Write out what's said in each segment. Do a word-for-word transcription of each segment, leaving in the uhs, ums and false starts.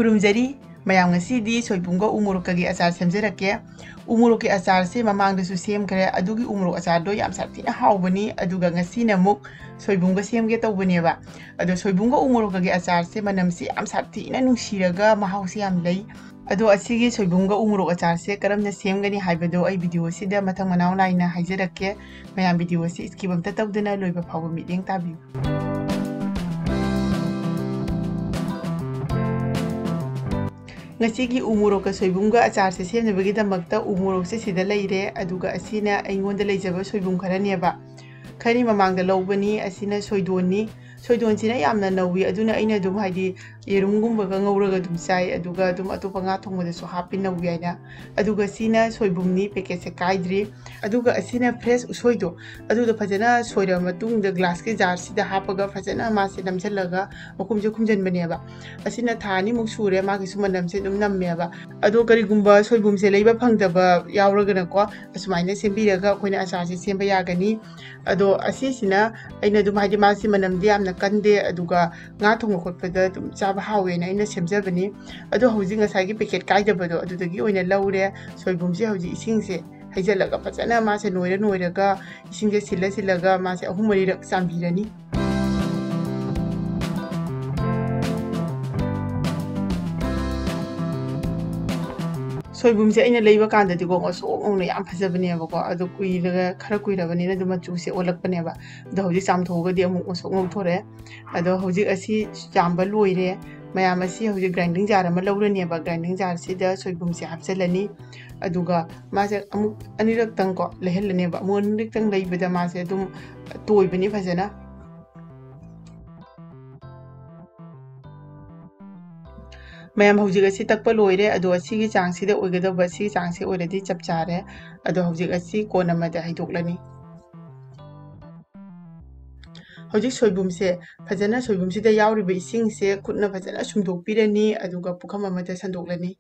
ꯈꯨꯔꯨꯝꯖꯔꯤ꯫ ꯃꯌꯥꯝ, ꯉꯁꯤꯗꯤ ꯁꯣꯏꯕꯨꯝꯒ ꯎ ꯃꯣꯔꯣꯛꯀꯒꯤ ꯑꯆꯥꯔ ꯁꯦꯝꯖꯔꯛꯀꯦ꯫ ꯎ ꯃꯣꯔꯣꯛꯀꯤ ꯑꯆꯥꯔꯁꯦ ꯃꯃꯥꯡꯗꯁꯨ ꯁꯦꯝꯈ꯭ꯔꯦ, ꯑꯗꯨꯒꯤ ꯎ ꯃꯣꯔꯣꯛ ꯑꯆꯥꯔꯗꯣ ꯌꯥꯝ ꯁꯥꯊꯤꯅ ꯍꯥꯎꯕꯅꯤ꯫ ꯑꯗꯨꯒ ꯉꯁꯤꯅ ꯑꯃꯨꯛ ꯁꯣꯏꯕꯨꯝꯒ ꯁꯦꯝꯒꯦ ꯇꯧꯕꯅꯦꯕ꯫ ꯑꯗꯣ ꯁꯣꯏꯕꯨꯝꯒ ꯎ ꯃꯣꯔꯣꯛꯀꯒꯤ ꯑꯆꯥꯔꯁꯦ ꯃꯅꯝꯁꯦ ꯌꯥꯝ ꯁꯥꯊꯤꯅ ꯅꯨꯡꯁꯤꯔꯒ ꯃꯍꯥꯎꯁꯦ ꯌꯥꯝ ꯂꯩ꯫ ꯑꯗꯣ ꯑꯁꯤꯒꯤ ꯁꯣꯏꯕꯨꯝꯒ ꯎ ꯃꯣꯔꯣꯛ ꯑꯆꯥꯔꯁꯦ ꯀꯔꯝꯅ ꯁꯦꯝꯒꯅꯤ ꯍꯥꯏꯕꯗꯣ ꯑꯩ ꯚꯤꯗꯤꯑꯣ ꯑꯁꯤꯗ ꯃꯊꯪ ꯃꯅꯥꯎ ꯅꯥꯏꯅ ꯍꯥꯏꯖꯔꯛꯀꯦ꯫ ꯃꯌꯥꯝ, ꯚꯤꯗꯤꯑꯣ ꯑꯁꯤ skip ꯑꯝꯇ ꯇꯧꯗꯅ ꯂꯣꯏꯕ ꯐꯥꯎꯕ ꯃꯤꯠꯌꯦꯡ ꯇꯥꯕꯤꯌꯨ꯫ ꯉꯁꯤꯒꯤ ꯎ ꯃꯣꯔꯣꯛꯀ ꯁꯣꯏꯕꯨꯝꯒ ꯑꯆꯥꯔꯁꯦ ꯁꯦꯝꯅꯕꯒꯤꯗꯃꯛꯇ ꯎ ꯃꯣꯔꯣꯛꯁꯦ ꯁꯤꯗ ꯂꯩꯔꯦ, ꯑꯗꯨꯒ ꯑꯁꯤꯅ ꯑꯩꯉꯣꯟꯗ ꯂꯩꯖꯕ ꯁꯣꯏꯕꯨꯝ ꯈꯔꯅꯦꯕ꯫ ꯈꯔꯅꯤ ꯃꯃꯥꯡꯗ ꯂꯧꯕꯅꯤ꯫ ꯑꯁꯤꯅ ꯁꯣꯏꯗꯣꯟꯅꯤ꯫ ꯁꯣꯏꯗꯣꯟꯁꯤꯅ ꯌꯥꯝꯅ ꯅꯧꯋꯤ, ꯑꯗꯨꯅ ꯑꯩꯅ ꯑꯗꯨꯝ, ꯍꯥꯏꯗꯤ, ꯌꯦꯔꯨꯝꯒꯨꯝꯕꯒ ꯉꯧꯔꯒ ꯑꯗꯨꯝ ꯆꯥꯏ, ꯑꯗꯨꯒ ꯑꯗꯨꯝ ꯑꯇꯣꯞꯄ ꯉꯥ ꯊꯣꯡꯕꯗꯁꯨ ꯍꯥꯞꯄꯤ, ꯅꯧꯋꯤ ꯍꯥꯏꯅ꯫ ꯑꯗꯨꯒ ꯁꯤꯅ ꯁꯣꯏꯕꯨꯝꯅꯤ, ꯄꯦꯀꯦꯠꯁꯦ ꯀꯥꯏꯗ꯭ꯔꯤ꯫ ꯑꯗꯨꯒ ꯑꯁꯤꯅ fresh ꯎꯁꯣꯏꯗꯣ, ꯑꯗꯨꯗꯣ ꯐꯖꯅ ꯁꯣꯏꯔꯕ ꯃꯇꯨꯡꯗ glassꯀꯤ jarꯁꯤꯗ ꯍꯥꯞꯄꯒ ꯐꯖꯅ ꯃꯥꯁꯦ ꯅꯝꯁꯤꯜꯂꯒ ꯃꯈꯨꯝꯁꯦ ꯈꯨꯝꯖꯤꯟꯕꯅꯦꯕ꯫ ꯑꯁꯤꯅ ꯊꯥ ꯑꯅꯤꯃꯨꯛ ꯁꯨꯔꯦ, ꯃꯥꯒꯤꯁꯨ ꯃꯅꯝꯁꯦ ꯑꯗꯨꯝ ꯅꯝꯃꯦꯕ꯫ ꯑꯗꯣ ꯀꯔꯤꯒꯨꯝꯕ ꯁꯣꯏꯕꯨꯝꯁꯦ ꯂꯩꯕ ꯐꯪꯗꯕ ꯌꯥꯎꯔꯒꯅꯀꯣ, ꯑꯁꯨꯃꯥꯏꯅ ꯁꯦꯝꯕꯤꯔꯒ ꯑꯩꯈꯣꯏꯅ ꯑꯆꯥꯔꯁꯦ ꯁꯦꯝꯕ ꯌꯥꯒꯅꯤ꯫ ꯑꯗꯣ ꯑꯁꯤꯁꯤꯅ ꯑꯩꯅ ꯑꯗꯨꯝ, ꯍꯥꯏꯗꯤ, ꯃꯥꯁꯤ ꯃꯅꯝꯗꯤ ꯌꯥꯝꯅ ꯀꯟꯗꯦ, ꯑꯗꯨꯒ ꯉꯥ ꯊꯣꯡꯕ ꯈꯣꯠꯄꯗ ꯑꯗꯨꯝ ꯆꯥꯕ ꯍꯥꯎꯋꯦꯅ ꯑꯩꯅ ꯁꯦꯝꯖꯕꯅꯤ꯫ ꯑꯗꯣ ꯍꯧꯖꯤꯛ ꯉꯁꯥꯏꯒꯤ ꯄꯦꯀꯦꯠ ꯀꯥꯏꯗꯕꯗꯣ, ꯑꯗꯨꯗꯒꯤ ꯑꯣꯏꯅ ꯂꯧꯔꯦ꯫ ꯁꯣꯏꯕꯨꯝꯁꯦ ꯍꯧꯖꯤꯛ ꯏꯁꯤꯡꯁꯦ ꯍꯩꯖꯤꯜꯂꯒ ꯐꯖꯅ ꯃꯥꯁꯦ ꯅꯣꯏꯔ ꯅꯣꯏꯔꯒ, ꯏꯁꯤꯡꯁꯦ ꯁꯤꯜꯂ ꯁꯤꯜꯂꯒ ꯃꯥꯁꯦ ꯑꯍꯨꯝ ꯃꯔꯤꯔꯛ ꯆꯥꯝꯕꯤꯔꯅꯤ꯫ ꯁꯣꯏꯕꯨꯝꯁꯦ ꯑꯩꯅ ꯂꯩꯕ ꯀꯥꯟꯗꯗꯤꯀꯣ, ꯉꯧꯁꯣꯛ ꯉꯧꯅ ꯌꯥꯝ ꯐꯖꯕꯅꯦꯕꯀꯣ, ꯑꯗꯣ ꯀꯨꯏꯔꯒ, ꯈꯔ ꯀꯨꯏꯔꯕꯅꯤꯅ ꯑꯗꯨꯝ ꯃꯆꯨꯁꯦ ꯑꯣꯜꯂꯛꯄꯅꯦꯕ꯫ ꯑꯗꯣ ꯍꯧꯖꯤꯛ ꯆꯥꯝꯊꯣꯛꯑꯒꯗꯤ ꯑꯃꯨꯛ ꯉꯧꯁꯣꯛ ꯉꯧꯊꯣꯔꯛꯑꯦ꯫ ꯑꯗꯣ ꯍꯧꯖꯤꯛ ꯑꯁꯤ ꯆꯥꯝꯕ ꯂꯣꯏꯔꯦ꯫ ꯃꯌꯥꯝ, ꯑꯁꯤ ꯍꯧꯖꯤꯛ grinding jar ꯑꯃ ꯂꯧꯔꯅꯦꯕ꯫ Grinding jarꯁꯤꯗ ꯁꯣꯏꯕꯨꯝꯁꯦ ꯍꯥꯞꯆꯤꯜꯂꯅꯤ꯫ ꯑꯗꯨꯒ ꯃꯥꯁꯦ ꯑꯃꯨꯛ ꯑꯅꯤꯔꯛꯇꯪꯀꯣ ꯂꯩꯍꯜꯂꯅꯦꯕ꯫ ꯑꯃꯨꯛ ꯑꯅꯤꯔꯛꯇꯪ ꯂꯩꯕꯗ ꯃꯥꯁꯦ ꯑꯗꯨꯝ ꯇꯣꯏꯕꯅꯤ ꯐꯖꯅ꯫ ꯃꯌꯥꯝ, ꯍꯧꯖꯤꯛ ꯑꯁꯤ ꯇꯛꯄ ꯂꯣꯏꯔꯦ꯫ ꯑꯗꯣ ꯑꯁꯤꯒꯤ ꯆꯥꯡꯁꯤꯗ ꯑꯣꯏꯒꯗꯧꯕ, ꯑꯁꯤꯒꯤ ꯆꯥꯡꯁꯤ ꯑꯣꯏꯔꯗꯤ ꯆꯞ ꯆꯥꯔꯦ꯫ ꯑꯗꯣ ꯍꯧꯖꯤꯛ ꯑꯁꯤ ꯀꯣꯟ ꯑꯃꯗ ꯍꯩꯗꯣꯛꯂꯅꯤ꯫ ꯍꯧꯖꯤꯛ ꯁꯣꯏꯕꯨꯝꯁꯦ ꯐꯖꯅ, ꯁꯣꯏꯕꯨꯝꯁꯤꯗ ꯌꯥꯎꯔꯤꯕ ꯏꯁꯤꯡꯁꯦ ꯈꯨꯠꯅ ꯐꯖꯅ ꯁꯨꯝꯗꯣꯛꯄꯤꯔꯅꯤ, ꯑꯗꯨꯒ ꯄꯨꯈꯝ ꯑꯃꯗ ꯁꯟꯗꯣꯛꯂꯅꯤ꯫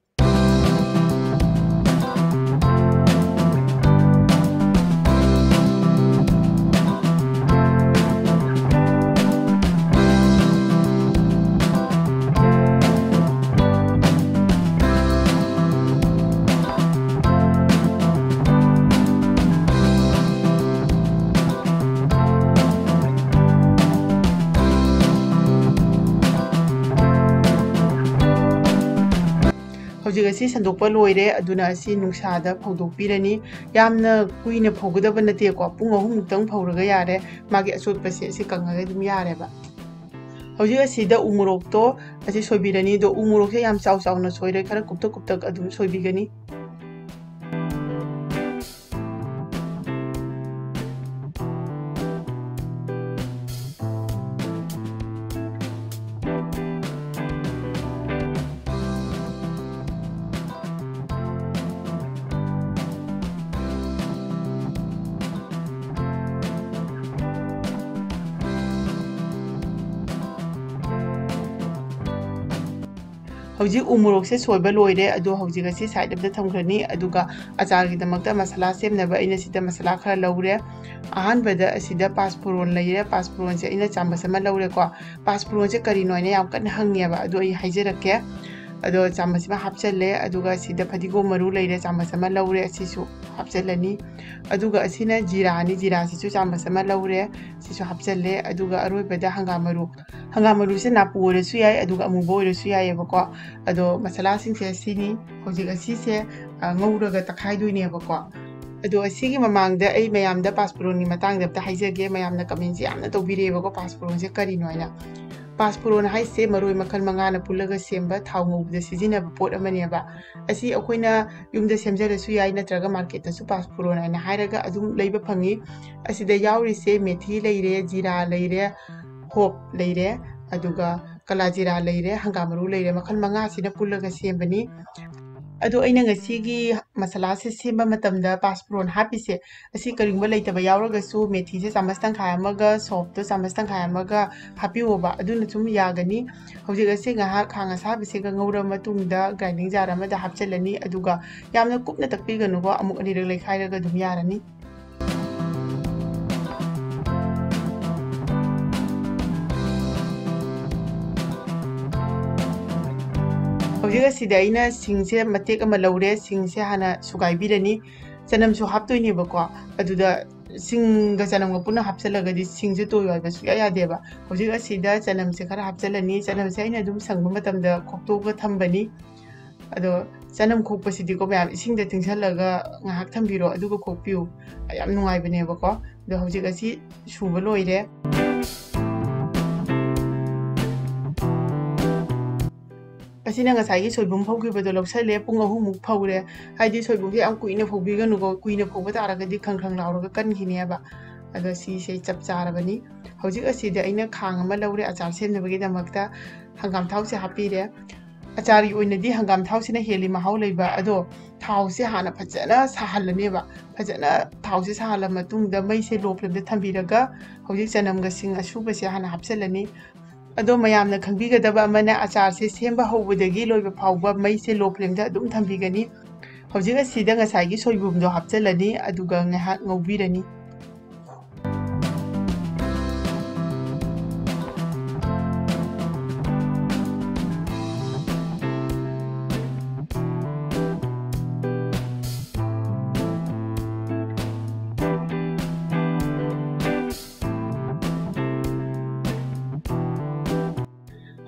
ꯍꯧꯖꯤꯛ ꯑꯁꯤ ꯁꯟꯗꯣꯛꯄ ꯂꯣꯏꯔꯦ, ꯑꯗꯨꯅ ꯑꯁꯤ ꯅꯨꯡꯁꯥꯗ ꯐꯧꯗꯣꯛꯄꯤꯔꯅꯤ꯫ ꯌꯥꯝꯅ ꯀꯨꯏꯅ ꯐꯧꯒꯗꯕ ꯅꯠꯇꯦꯀꯣ, ꯄꯨꯡ ꯑꯍꯨꯝꯃꯨꯛꯇꯪ ꯐꯧꯔꯒ ꯌꯥꯔꯦ꯫ ꯃꯥꯒꯤ ꯑꯆꯣꯠꯄꯁꯦ ꯑꯁꯤ ꯀꯪꯉꯒ ꯑꯗꯨꯝ ꯌꯥꯔꯦꯕ꯫ ꯍꯧꯖꯤꯛ ꯑꯁꯤꯗ ꯎ ꯃꯣꯔꯣꯛꯇꯣ ꯑꯁꯤ ꯁꯣꯏꯕꯤꯔꯅꯤ꯫ ꯑꯗꯣ ꯎ ꯃꯣꯔꯣꯛꯁꯦ ꯌꯥꯝ ꯆꯥꯎ ꯆꯥꯎꯅ ꯁꯣꯏꯔꯣꯏ, ꯈꯔ ꯀꯨꯞꯇꯛ ꯀꯨꯞꯇꯛ ꯑꯗꯨꯝ ꯁꯣꯏꯕꯤꯒꯅꯤ꯫ ꯍꯧꯖꯤꯛ ꯎ ꯃꯣꯔꯣꯛꯁꯦ ꯁꯣꯏꯕ ꯂꯣꯏꯔꯦ, ꯑꯗꯣ ꯍꯧꯖꯤꯛ ꯑꯁꯤ ꯁꯥꯏꯠ ꯑꯃꯗ ꯊꯝꯈ꯭ꯔꯅꯤ꯫ ꯑꯗꯨꯒ ꯑꯆꯥꯔꯒꯤꯗꯃꯛꯇ ꯃꯁꯥꯂꯥ ꯁꯦꯝꯅꯕ ꯑꯩꯅ ꯁꯤꯗ ꯃꯁꯥꯂꯥ ꯈꯔ ꯂꯧꯔꯦ꯫ ꯑꯍꯥꯟꯕꯗ ꯑꯁꯤꯗ ꯄꯥꯁꯄꯨꯔꯣꯟ ꯂꯩꯔꯦ, ꯄꯥꯁꯄꯨꯔꯣꯟꯁꯦ ꯑꯩꯅ ꯆꯥꯃꯁ ꯑꯃ ꯂꯧꯔꯦꯀꯣ꯫ ꯄꯥꯁꯄꯨꯔꯣꯟꯁꯦ ꯀꯔꯤꯅꯣ ꯍꯥꯏꯅ ꯌꯥꯝ ꯀꯟꯅ ꯍꯪꯉꯦꯕ, ꯑꯗꯣ ꯑꯩ ꯍꯥꯏꯖꯔꯛꯀꯦ꯫ ꯑꯗꯣ ꯆꯥꯃꯁ ꯑꯃ ꯍꯥꯞꯆꯜꯂꯦ, ꯑꯗꯨꯒ ꯁꯤꯗ ꯐꯗꯤꯒꯣꯝ ꯃꯔꯨ ꯂꯩꯔꯦ, ꯆꯥꯃꯁ ꯑꯃ ꯂꯧꯔꯦ, ꯑꯁꯤꯁꯨ ꯍꯥꯞꯆꯜꯂꯅꯤ꯫ ꯑꯗꯨꯒ ꯑꯁꯤꯅ ꯖꯤꯔꯥꯅꯤ, ꯖꯤꯔꯥꯁꯤꯁꯨ ꯆꯥꯃꯁ ꯑꯃ ꯂꯧꯔꯦ, ꯁꯤꯁꯨ ꯍꯥꯞꯆꯜꯂꯦ꯫ ꯑꯗꯨꯒ ꯑꯔꯣꯏꯕꯗ ꯍꯪꯒꯥꯝ ꯃꯔꯨ, ꯍꯪꯒꯥꯝ ꯃꯔꯨꯁꯦ ꯅꯥꯄꯨ ꯑꯣꯏꯔꯁꯨ ꯌꯥꯏ, ꯑꯗꯨꯒ ꯑꯃꯨꯕ ꯑꯣꯏꯔꯁꯨ ꯌꯥꯏꯑꯕꯀꯣ꯫ ꯑꯗꯣ ꯃꯁꯥꯂꯥꯁꯤꯡꯁꯦ ꯁꯤꯅꯤ꯫ ꯍꯧꯖꯤꯛ ꯑꯁꯤꯁꯦ, ꯑ, ꯉꯧꯔꯒ ꯇꯛꯈꯥꯏꯗꯣꯏꯅꯦꯕꯀꯣ꯫ ꯑꯗꯣ ꯑꯁꯤꯒꯤ ꯃꯃꯥꯡꯗ ꯑꯩ ꯃꯌꯥꯝꯗ ꯄꯥꯁꯄꯨꯔꯣꯟꯒꯤ ꯃꯇꯥꯡꯗ ꯑꯝꯇ ꯍꯥꯏꯖꯒꯦ꯫ ꯃꯌꯥꯝꯅ ꯀꯃꯦꯟꯁꯦ ꯌꯥꯝꯅ ꯇꯧꯕꯤꯔꯛꯑꯦꯕꯀꯣ, ꯄꯥꯁꯄꯨꯔꯣꯟꯁꯦ ꯀꯔꯤꯅꯣ ꯍꯥꯏꯅ꯫ ꯄꯥꯁꯄꯨꯔꯣꯟ ꯍꯥꯏꯁꯦ ꯃꯔꯣꯏ ꯃꯈꯜ ꯃꯉꯥꯅ ꯄꯨꯜꯂꯒ ꯁꯦꯝꯕ ꯊꯥꯎ ꯉꯧꯕꯗ ꯁꯤꯖꯤꯟꯅꯕ ꯄꯣꯠ ꯑꯃꯅꯦꯕ꯫ ꯑꯁꯤ ꯑꯩꯈꯣꯏꯅ ꯌꯨꯝꯗ ꯁꯦꯝꯖꯔꯁꯨ ꯌꯥꯏ, ꯅꯠꯇ꯭ꯔꯒ ꯃꯥꯔꯀꯦꯠꯇꯁꯨ ꯄꯥꯁꯄꯨꯔꯣꯟ ꯍꯥꯏꯅ ꯍꯥꯏꯔꯒ ꯑꯗꯨꯝ ꯂꯩꯕ ꯐꯪꯉꯤ꯫ ꯑꯁꯤꯗ ꯌꯥꯎꯔꯤꯁꯦ ꯃꯦꯊꯤ ꯂꯩꯔꯦ, ꯖꯤꯔꯥ ꯂꯩꯔꯦ, ꯍꯣꯞ ꯂꯩꯔꯦ, ꯑꯗꯨꯒ ꯀꯂꯥ ꯖꯤꯔꯥ ꯂꯩꯔꯦ, ꯍꯪꯒꯥꯝ ꯃꯔꯨ ꯂꯩꯔꯦ, ꯃꯈꯜ ꯃꯉꯥꯁꯤꯅ ꯄꯨꯜꯂꯒ ꯁꯦꯝꯕꯅꯤ꯫ ꯑꯗꯣ ꯑꯩꯅ ꯉꯁꯤꯒꯤ ꯃꯁꯥꯂꯥꯁꯦ ꯁꯦꯝꯕ ꯃꯇꯝꯗ ꯄꯥꯁꯄꯨꯔꯣꯟ ꯍꯥꯞꯄꯤꯁꯦ, ꯑꯁꯤ ꯀꯔꯤꯒꯨꯝꯕ ꯂꯩꯇꯕ ꯌꯥꯎꯔꯒꯁꯨ ꯃꯦꯊꯤꯁꯦ ꯆꯥꯃꯁ ꯇꯪꯈꯥꯏ ꯑꯃꯒ, ꯁꯣꯞꯇꯣ ꯆꯥꯃꯁ ꯇꯪꯈꯥꯏ ꯑꯃꯒ ꯍꯥꯞꯄꯤꯌꯣꯕ, ꯑꯗꯨꯅ ꯁꯨꯝ ꯌꯥꯒꯅꯤ꯫ ꯍꯧꯖꯤꯛ ꯑꯁꯤ ꯉꯥꯏꯍꯥꯛ ꯈꯥꯡ ꯑꯁꯥꯕꯁꯤꯒ ꯉꯧꯔꯕ ꯃꯇꯨꯡꯗ grinding jar ꯑꯃꯗ ꯍꯥꯞꯆꯤꯜꯂꯅꯤ, ꯑꯗꯨꯒ ꯌꯥꯝꯅ ꯀꯨꯞꯅ ꯇꯛꯄꯤꯒꯅꯨꯀꯣ, ꯑꯃꯨꯛ ꯑꯅꯤꯔꯛ ꯂꯩꯈꯥꯏꯔꯒ ꯑꯗꯨꯝ ꯌꯥꯔꯅꯤ꯫ ꯍꯧꯖꯤꯛ ꯑꯁꯤꯗ ꯑꯩꯅ ꯁꯤꯡꯁꯦ ꯃꯇꯦꯛ ꯑꯃ ꯂꯧꯔꯦ, ꯁꯤꯡꯁꯦ ꯍꯥꯟꯅ ꯁꯨꯒꯥꯏꯕꯤꯔꯅꯤ꯫ ꯆꯅꯝꯁꯨ ꯍꯥꯞꯇꯣꯏꯅꯦꯕꯀꯣ, ꯑꯗꯨꯗ ꯁꯤꯡꯒ ꯆꯅꯝꯒ ꯄꯨꯟꯅ ꯍꯥꯞꯆꯤꯜꯂꯒꯗꯤ ꯁꯤꯡꯁꯦ ꯇꯣꯏꯌꯣ ꯍꯥꯏꯕ ꯁꯨꯡꯌꯥ ꯌꯥꯗꯦꯕ꯫ ꯍꯧꯖꯤꯛ ꯑꯁꯤꯗ ꯆꯅꯝꯁꯦ ꯈꯔ ꯍꯥꯞꯆꯤꯜꯂꯅꯤ꯫ ꯆꯅꯝꯁꯦ ꯑꯩꯅ ꯑꯗꯨꯝ ꯁꯪꯕ ꯃꯇꯝꯗ ꯈꯣꯛꯇꯣꯛꯑꯒ ꯊꯝꯕꯅꯤ꯫ ꯑꯗꯣ ꯆꯅꯝ ꯈꯣꯛꯄꯁꯤꯗꯤꯀꯣ ꯃꯌꯥꯝ, ꯏꯁꯤꯡꯗ ꯇꯤꯡꯁꯜꯂꯒ ꯉꯥꯏꯍꯥꯛ ꯊꯝꯕꯤꯔꯣ, ꯑꯗꯨꯒ ꯈꯣꯛꯄꯤꯌꯨ꯫ ꯌꯥꯝ ꯅꯨꯡꯉꯥꯏꯕꯅꯦꯕꯀꯣ꯫ ꯑꯗꯣ ꯍꯧꯖꯤꯛ ꯑꯁꯤ ꯁꯨꯕ ꯂꯣꯏꯔꯦ꯫ ꯑꯁꯤꯅ ꯉꯁꯥꯏꯒꯤ ꯁꯣꯏꯕꯨꯝ ꯐꯧꯈꯤꯕꯗꯣ ꯂꯧꯁꯜꯂꯦ꯫ ꯄꯨꯡ ꯑꯍꯨꯝꯃꯨꯛ ꯐꯧꯔꯦ꯫ ꯍꯥꯏꯗꯤ ꯁꯣꯏꯕꯨꯝꯁꯦ ꯌꯥꯝ ꯀꯨꯏꯅ ꯐꯧꯕꯤꯒꯅꯨꯀꯣ, ꯀꯨꯏꯅ ꯐꯧꯕ ꯇꯥꯔꯒꯗꯤ ꯈꯪ ꯈꯪ ꯂꯥꯎꯔꯒ ꯀꯟꯈꯤꯅꯦꯕ꯫ ꯑꯗꯣ ꯁꯤꯁꯦ ꯆꯞ ꯆꯥꯔꯕꯅꯤ꯫ ꯍꯧꯖꯤꯛ ꯑꯁꯤꯗ ꯑꯩꯅ ꯈꯥꯡ ꯑꯃ ꯂꯧꯔꯦ, ꯑꯆꯥꯔ ꯁꯦꯝꯅꯕꯒꯤꯗꯃꯛꯇ ꯍꯪꯒꯥꯝ ꯊꯥꯎꯁꯦ ꯍꯥꯞꯄꯤꯔꯦ꯫ ꯑꯆꯥꯔꯒꯤ ꯑꯣꯏꯅꯗꯤ ꯍꯪꯒꯥꯝ ꯊꯥꯎꯁꯤꯅ ꯍꯦꯜꯂꯤ ꯃꯍꯥꯎ ꯂꯩꯕ꯫ ꯑꯗꯣ ꯊꯥꯎꯁꯦ ꯍꯥꯟꯅ ꯐꯖꯅ ꯁꯥꯍꯜꯂꯅꯦꯕ꯫ ꯐꯖꯅ ꯊꯥꯎꯁꯦ ꯁꯥꯍꯜꯂ ꯃꯇꯨꯡꯗ ꯃꯩꯁꯦ low flameꯗ ꯊꯝꯕꯤꯔꯒ ꯍꯧꯖꯤꯛ ꯆꯅꯝꯒ ꯁꯤꯡ ꯑꯁꯨꯕꯁꯦ ꯍꯥꯟꯅ ꯍꯥꯞꯆꯤꯜꯂꯅꯤ꯫ ꯑꯗꯣ ꯃꯌꯥꯝꯅ ꯈꯪꯕꯤꯒꯗꯕ ꯑꯃꯅ, ꯑꯆꯥꯔꯁꯦ ꯁꯦꯝꯕ ꯍꯧꯕꯗꯒꯤ ꯂꯣꯏꯕ ꯐꯥꯎꯕ ꯃꯩꯁꯦ low flameꯗ ꯑꯗꯨꯝ ꯊꯝꯕꯤꯒꯅꯤ꯫ ꯍꯧꯖꯤꯛ ꯑꯁꯤꯗ ꯉꯁꯥꯏꯒꯤ ꯁꯣꯏꯕꯨꯝꯗꯣ ꯍꯥꯞꯆꯤꯜꯂꯅꯤ, ꯑꯗꯨꯒ ꯉꯥꯏꯍꯥꯛ ꯉꯧꯕꯤꯔꯅꯤ꯫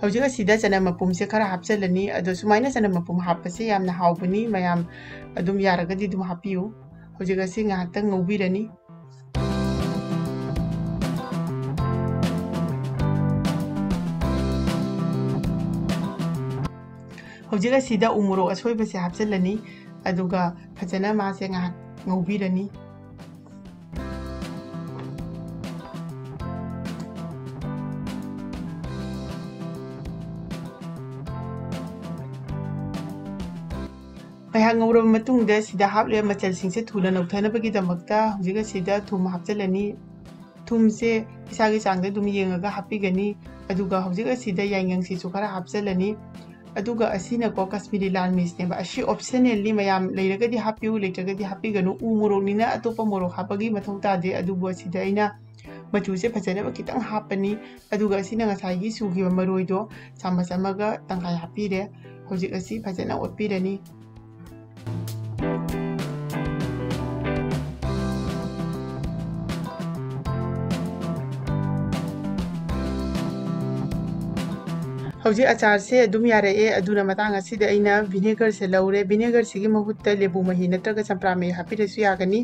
ꯍꯧꯖꯤꯛ ꯑꯁꯤꯗ ꯆꯅꯝ ꯃꯄꯨꯝꯁꯦ ꯈꯔ ꯍꯥꯞꯆꯤꯜꯂꯅꯤ꯫ ꯑꯗꯣ ꯁꯨꯃꯥꯏꯅ ꯆꯅꯝ ꯃꯄꯨꯝ ꯍꯥꯞꯄꯁꯦ ꯌꯥꯝꯅ ꯍꯥꯎꯕꯅꯤ꯫ ꯃꯌꯥꯝ ꯑꯗꯨꯝ ꯌꯥꯔꯒꯗꯤ ꯑꯗꯨꯝ ꯍꯥꯞꯄꯤꯌꯨ꯫ ꯍꯧꯖꯤꯛ ꯑꯁꯤ ꯉꯥꯏꯍꯥꯛꯇꯪ ꯉꯧꯕꯤꯔꯅꯤ꯫ ꯍꯧꯖꯤꯛ ꯑꯁꯤꯗ ꯎ ꯃꯣꯔꯣꯛ ꯑꯁꯣꯏꯕꯁꯦ ꯍꯥꯞꯆꯤꯜꯂꯅꯤ, ꯑꯗꯨꯒ ꯐꯖꯅ ꯃꯥꯁꯦ ꯉꯥꯏꯍꯥꯛ ꯉꯧꯕꯤꯔꯅꯤ꯫ ꯉꯥꯏꯍꯥꯛ ꯉꯧꯔꯕ ꯃꯇꯨꯡꯗ ꯁꯤꯗ ꯍꯥꯞꯂꯤꯕ ꯃꯆꯜꯁꯤꯡꯁꯦ ꯊꯨꯅ ꯅꯧꯊꯅꯕꯒꯤꯗꯃꯛꯇ ꯍꯧꯖꯤꯛ ꯑꯁꯤꯗ ꯊꯨꯝ ꯍꯥꯞꯆꯤꯜꯂꯅꯤ꯫ ꯊꯨꯝꯁꯦ ꯏꯁꯥꯒꯤ ꯆꯥꯡꯗ ꯑꯗꯨꯝ ꯌꯦꯡꯉꯒ ꯍꯥꯞꯄꯤꯒꯅꯤ꯫ ꯑꯗꯨꯒ ꯍꯧꯖꯤꯛ ꯑꯁꯤꯗ ꯌꯥꯏꯉꯪꯁꯤꯁꯨ ꯈꯔ ꯍꯥꯞꯆꯤꯜꯂꯅꯤ꯫ ꯑꯗꯨꯒ ꯑꯁꯤꯅꯀꯣ ꯀꯥꯁꯃꯤꯔꯤ ꯂꯥꯜ ꯃꯤꯔꯆꯅꯦꯕ꯫ ꯑꯁꯤ optionalꯅꯤ, ꯃꯌꯥꯝ ꯂꯩꯔꯒꯗꯤ ꯍꯥꯞꯄꯤꯌꯨ, ꯂꯩꯇ꯭ꯔꯒꯗꯤ ꯍꯥꯞꯄꯤꯒꯅꯨ꯫ ꯎ ꯃꯣꯔꯣꯛꯅꯤꯅ ꯑꯇꯣꯞꯄ ꯃꯣꯔꯣꯛ ꯍꯥꯞꯄꯒꯤ ꯃꯊꯧ ꯇꯥꯗꯦ꯫ ꯑꯗꯨꯕꯨ ꯑꯁꯤꯗ ꯑꯩꯅ ꯃꯆꯨꯁꯦ ꯐꯖꯅꯕ ꯈꯤꯇꯪ ꯍꯥꯞꯄꯅꯤ꯫ ꯑꯗꯨꯒ ꯑꯁꯤꯅ ꯉꯁꯥꯏꯒꯤ ꯁꯨꯈꯤꯕ ꯃꯔꯣꯏꯗꯣ ꯆꯥꯃꯁ ꯑꯃꯒ ꯇꯪꯈꯥꯏ ꯍꯥꯞꯄꯤꯔꯦ꯫ ꯍꯧꯖꯤꯛ ꯑꯁꯤ ꯐꯖꯅ ꯑꯣꯠꯄꯤꯔꯅꯤ꯫ ꯍꯧꯖꯤꯛ ꯑꯆꯥꯔꯁꯦ ꯑꯗꯨꯝ ꯌꯥꯔꯛꯑꯦ꯫ ꯑꯗꯨꯅ ꯃꯇꯥꯡ ꯑꯁꯤꯗ ꯑꯩꯅ vinegarꯁꯦ ꯂꯧꯔꯦ꯫ Vinegarꯁꯤꯒꯤ ꯃꯍꯨꯠꯇ ꯂꯦꯕꯨ ꯃꯍꯤ ꯅꯠꯇ꯭ꯔꯒ ꯆꯝꯄ꯭ꯔꯥ ꯃꯍꯤ ꯍꯥꯞꯄꯤꯔꯁꯨ ꯌꯥꯒꯅꯤ꯫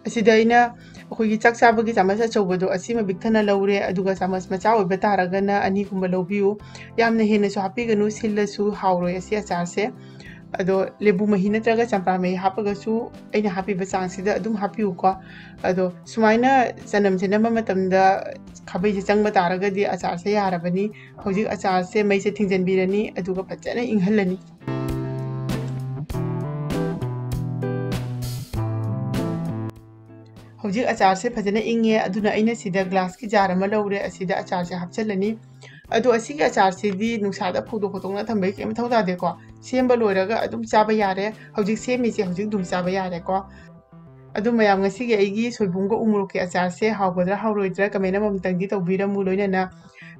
ꯑꯁꯤꯗ ꯑꯩꯅ ꯑꯩꯈꯣꯏꯒꯤ ꯆꯥꯛ ꯆꯥꯕꯒꯤ ꯆꯥꯃꯁ ꯑꯆꯧꯕꯗꯣ ꯑꯁꯤꯃ ꯄꯤꯛꯊꯟꯅ ꯂꯧꯔꯦ, ꯑꯗꯨꯒ ꯆꯥꯃꯁ ꯃꯆꯥ ꯑꯣꯏꯕ ꯇꯥꯔꯒꯅ ꯑꯅꯤꯒꯨꯝꯕ ꯂꯧꯕꯤꯌꯨ꯫ ꯌꯥꯝꯅ ꯍꯦꯟꯅꯁꯨ ꯍꯥꯞꯄꯤꯒꯅꯨ, ꯁꯤꯜꯂꯁꯨ ꯍꯥꯎꯔꯣꯏ ꯑꯁꯤ ꯑꯆꯥꯔꯁꯦ꯫ ꯑꯗꯣ ꯂꯦꯕꯨ ꯃꯍꯤ ꯅꯠꯇ꯭ꯔꯒ ꯆꯝꯄ꯭ꯔꯥ ꯃꯍꯤ ꯍꯥꯞꯄꯒꯁꯨ ꯑꯩꯅ ꯍꯥꯞꯄꯤꯕ ꯆꯥꯡꯁꯤꯗ ꯑꯗꯨꯝ ꯍꯥꯞꯄꯤꯌꯨꯀꯣ꯫ ꯑꯗꯣ ꯁꯨꯃꯥꯏꯅ ꯆꯅꯝꯁꯦ ꯅꯝꯕ ꯃꯇꯝꯗ ꯈꯥꯕꯩꯁꯦ ꯆꯪꯕ ꯇꯥꯔꯒꯗꯤ ꯑꯆꯥꯔꯁꯦ ꯌꯥꯔꯕꯅꯤ꯫ ꯍꯧꯖꯤꯛ ꯑꯆꯥꯔꯁꯦ ꯃꯩꯁꯦ ꯊꯤꯡꯖꯤꯟꯕꯤꯔꯅꯤ, ꯑꯗꯨꯒ ꯐꯖꯅ ꯏꯪꯍꯜꯂꯅꯤ꯫ ꯍꯧꯖꯤꯛ ꯑꯆꯥꯔꯁꯦ ꯐꯖꯅ ꯏꯪꯉꯦ, ꯑꯗꯨꯅ ꯑꯩꯅ ꯁꯤꯗ glassꯀꯤ jar ꯑꯃ ꯂꯧꯔꯦ, ꯑꯁꯤꯗ ꯑꯆꯥꯔꯁꯦ ꯍꯥꯞꯆꯤꯜꯂꯅꯤ꯫ ꯑꯗꯣ ꯑꯁꯤꯒꯤ ꯑꯆꯥꯔꯁꯤꯗꯤ ꯅꯨꯡꯁꯥꯗ ꯐꯧꯗꯣꯛ ꯈꯣꯠꯇꯣꯛꯅ ꯊꯝꯕꯒꯤ ꯀꯩꯝ ꯃꯊꯧ ꯇꯥꯗꯦꯀꯣ꯫ ꯁꯦꯝꯕ ꯂꯣꯏꯔꯒ ꯑꯗꯨꯝ ꯆꯥꯕ ꯌꯥꯔꯦ꯫ ꯍꯧꯖꯤꯛ ꯁꯦꯝꯃꯤꯁꯦ ꯍꯧꯖꯤꯛ ꯑꯗꯨꯝ ꯆꯥꯕ ꯌꯥꯔꯦꯀꯣ꯫ ꯑꯗꯨ ꯃꯌꯥꯝ, ꯉꯁꯤꯒꯤ ꯑꯩꯒꯤ ꯁꯣꯏꯕꯨꯝꯒ ꯎꯃꯣꯔꯣꯛꯀꯤ ꯑꯆꯥꯔꯁꯦ ꯍꯥꯎꯒꯗ꯭ꯔꯥ ꯍꯥꯎꯔꯣꯏꯗ꯭ꯔꯥ comment ꯑꯃꯃꯝꯇꯪꯗꯤ ꯇꯧꯕꯤꯔꯝꯃꯨ꯫ ꯂꯣꯏꯅꯅ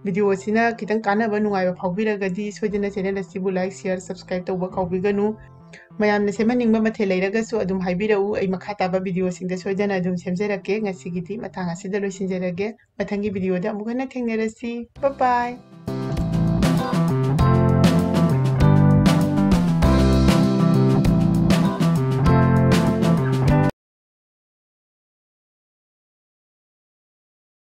video ꯑꯁꯤꯅ ꯈꯤꯇꯪ ꯀꯥꯟꯅꯕ ꯅꯨꯡꯉꯥꯏꯕ ꯐꯥꯎꯕꯤꯔꯒꯗꯤ ꯁꯣꯏꯗꯅ channel ꯑꯁꯤꯕꯨ like, share, subscribe ꯇꯧꯕ ꯀꯥꯎꯕꯤꯒꯅꯨ꯫ ꯃꯌꯥꯝꯅ ꯁꯦꯝꯍꯟꯅꯤꯡꯕ ꯃꯊꯦꯜ ꯂꯩꯔꯒꯁꯨ ꯑꯗꯨꯝ ꯍꯥꯏꯕꯤꯔꯛꯎ, ꯑꯩ ꯃꯈꯥ ꯇꯥꯕ videoꯁꯤꯡꯗ ꯁꯣꯏꯗꯅ ꯑꯗꯨꯝ ꯁꯦꯝꯖꯔꯛꯀꯦ꯫ ꯉꯁꯤꯒꯤꯗꯤ ꯃꯇꯥꯡ ꯑꯁꯤꯗ ꯂꯣꯏꯁꯤꯟꯖꯔꯒꯦ꯫ ꯃꯊꯪꯒꯤ videoꯗ ꯑꯃꯨꯛ ꯍꯟꯅ ꯊꯦꯡꯅꯔꯁꯤ꯫ Bye bye꯫